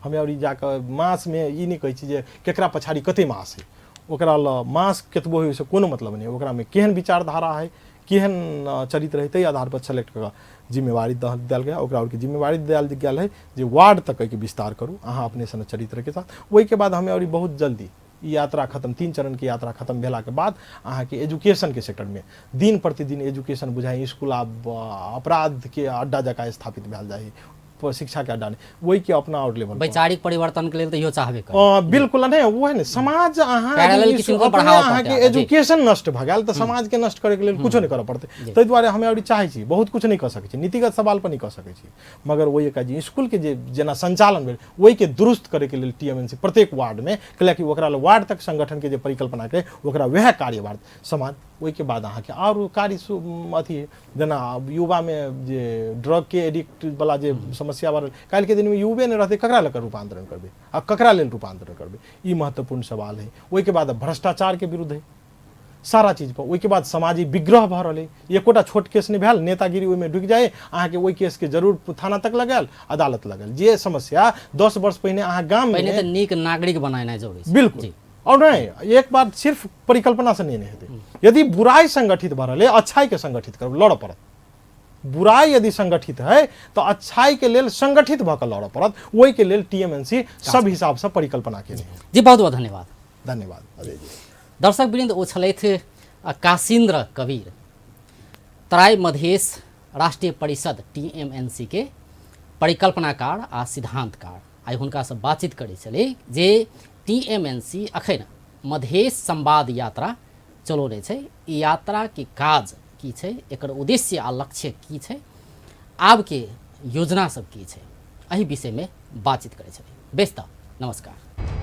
हम आओर ई जाकऽ मासमे ई नहि कहै छी जे केकरा पछाड़ी कते मास है, ओकरा लऽ मास कतबो होइ ओहिसँ कोनो मतलब नहि, ओकरामे केहन विचारधारा है, केहन चरित्र है ताहि आधार पर सेलेक्ट कऽ जिम्मेवारी देल गेल। ओकरा आरके जिम्मेवारी देल गेल है जे वार्ड तक एहिके विस्तार करू अहाँ अपने सन चरित्रके साथ। ओहिके बाद हमे आओर बहुत जल्दी ई यात्रा खत्म, 3 चरणके यात्रा खत्म भेलाके बाद अहाँके एजुकेशनके सेक्टरमे दिन प्रतिदिन एजुकेशन बुझाइ स्कूल आब अपराधके अड्डा जकाँ स्थापित भेल जाइ, शिक्षाके अड्डा नहि, ओहिके अपना आओर लेवल पर। वैचारिक परिवर्तनके लेल तऽ इहो चाहबे करी। बिल्कुल नहि, ओ है ने समाज अहाँ पैरेलल यदि किसिमके अपने बढ़ावा अहाँके पड़तै आगाँ, जी। एजुकेशन नष्ट भऽ गेल तऽ समाजके नष्ट करैके लेल कुछो नहि करऽ पड़तै। ताहि दुआरे हम आओर चाहै छी बहुत कुछ नहि कऽ सकै छी, नीतिगत सवाल पर नहि कऽ सकै छी, मगर ओहि एक जे स्कूलके जे जेना संचालन भेल ओहिके दुरुस्त करैके लेल टीएमएनसी प्रत्येक वार्डमे, कैलाकि ओकरा लेल वार्ड तक संगठनके जे परिकल्पना के ओकरा वएह कार्यभार समाज। ओहिके बाद अहाँके आओर कार्य अथी जेना आब युवामे जे ड्रगके एडिक्ट वाला जे समस्या बढ़ल, काल्हिके दिनमे युवे नहि रहतै ककरा लऽ कऽ रूपांतरण करबै आ ककरा लेल रूपांतरण करबै, ई महत्वपूर्ण सवाल है। ओहिके बाद भ्रष्टाचारके विरुद्ध है सारा चीज पर। ओहिके बाद सामाजिक विग्रह भऽ रहल है, एकोटा छोट केस नहि भेल, नेतागिरी ओहिमे ढुकि जाय, अहाँके ओहि केसके जरूर थाना तक लगायल, अदालत लगायल। जे समस्या 10 वर्ष पहिने अहाँ गाममे पहिने तऽ नीक नागरिक बनेनाइ जरूरी छै। बिल्कुल। जी। और नहीं, एक बात सिर्फ परिकल्पना से नहीं हेतै। यदि बुराई संगठित भऽ रहल है, अच्छाई के संगठित करब लड़ऽ पड़त। बुराई यदि संगठित है तऽ अच्छाई के लेल संगठित भऽ कऽ लड़ऽ पड़त। ओहिके लेल टीएमएनसी सब हिसाबसँ परिकल्पना केने है। जी, बहुत बहुत धन्यवाद। धन्यवाद अजय जी। दर्शक वृंद, ओ छलथि काशीन्द्र कबीर, तराई मधेश राष्ट्रीय परिषद टीएमएनसी के परिकल्पनाकार आ सिद्धांतकार। आइ हुनकासँ बातचीत करै छलै जे टीएमएनसी अखन मधेश संवाद यात्रा चलौने छै, ई यात्राके काज की छै, एकर उद्देश्य आ लक्ष्य की छै, आबके योजना सब की छै, एहि विषयमे बातचीत करै छलै। बेस तऽ नमस्कार।